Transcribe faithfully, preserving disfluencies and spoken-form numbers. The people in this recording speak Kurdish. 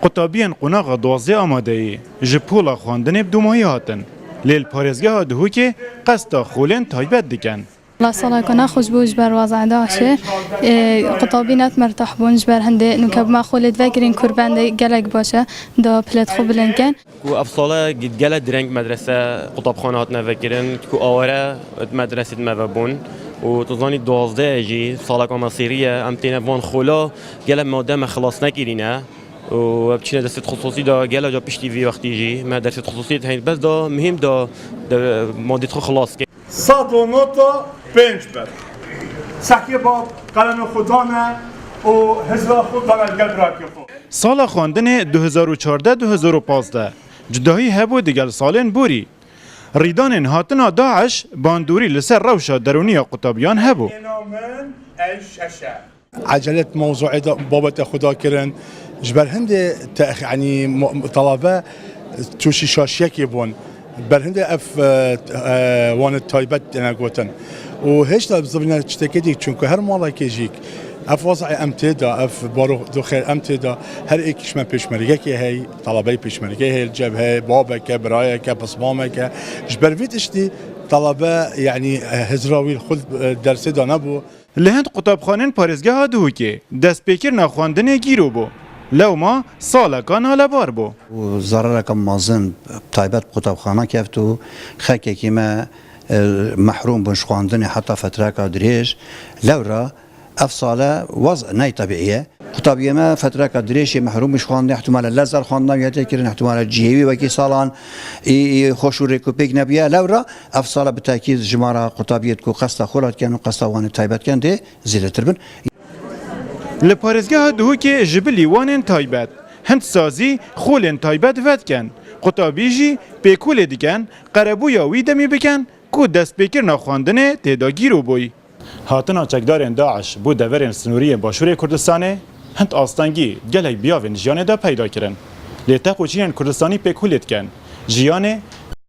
Qutabiyên qonaxa duwazdeh Amadeyê ji pola xwendinê bi dûmayî hatin, lê li parêzgeha Duhokê qesta xolên taybet dikin. La saleka nexweş bû ji ber wez'a DAIŞê. Ê, qutabî net mertah bûn ji ber hindê nûke bû me xolê divekirîn ku bendê gelek baş e da pilet xwe bilind ken. Ku ev sale gelek direng medrese, qutabxane hatine vekirin, ku aware medresê me vebûn. Û tu zanî duwazdeh jî saleka mesîrî ye, em têne van xola gelek made me xilas nekirîne. Û ev çîne destê xisûsî de gelek ca piştî vî wextî jî me destê xisûsî heyî bes da muhîm da de madê xwe xilas kir. Sed û nota pênc ber. Sehkê bab qelemê xwe dane û hizra xwe dane li gel birakê xwe. Sala xwendinê du hezar û çardeh du hezar û pazdeh cudahî hebû digel salên borî. Rîdanên hatina DAIŞ bandorî li ser rewşa derûnî ya qutabiyan hebû. Êna min eş şeş e. Ecelet mewzuê da, babete xwe da kirin. Ji ber hindê te, yanî, mo-, talebe tûşî şaşiyekê bûn. Ber hindê ev, e, e, wan taybet têne gotin. Û hêşta zivîne çitekê dî, çunku her malekê jî ev wezayê em tê de, ev barox doxê em tê de, her êk ji me pêşmergekê hey, talebeyê pêşmergeyê hey, li cebheyê, babeke, birayeke, pismameke. Ji ber vî tiştî talebe, yanî, e, hizra wî li xwe, e, dersê de nebû. Li hin qutabxanên parêzgeha Duhokê destpêkirina xwendinê gîro bû. Lewma saleka nalebar bû. Û zerareke mezin taybet qutabxana keft û xelkekî me, e, mehrûm bûn ji xwendinê heta fetreka dirêj. Lewra ev sale wez ney tebîî ye. Qutabiyê me fetreka dirêjê mehrûm bû ji xwendinê, ihtimale lez zer xwendina wî tê kirin, ihtimale cihê wî wekî salan î, î xweş û rêkûpêk nebûye. Lewra ev sale bi tekîd ji me re qutabiyê ku qesta xwe re dikin û qesta wan ê taybet ken dê zêdetir bin. Li parêzgeha Duhokê ji bilî wanên taybet, hind sazî xolên taybet vedikin, qutabî jî pêkolê dikin, qerebûya wî demî bikin ku destpêkirina xwendinê tê de gîro bûy. Hatina çekdarên DAIŞ bo deverên sinûrî yên Başûrê Kurdistanê hind astengî gelek biyavên jiyanê de peyda kirin. Lê teq û çînên Kurdistanî pêkolê dikin, jiyanê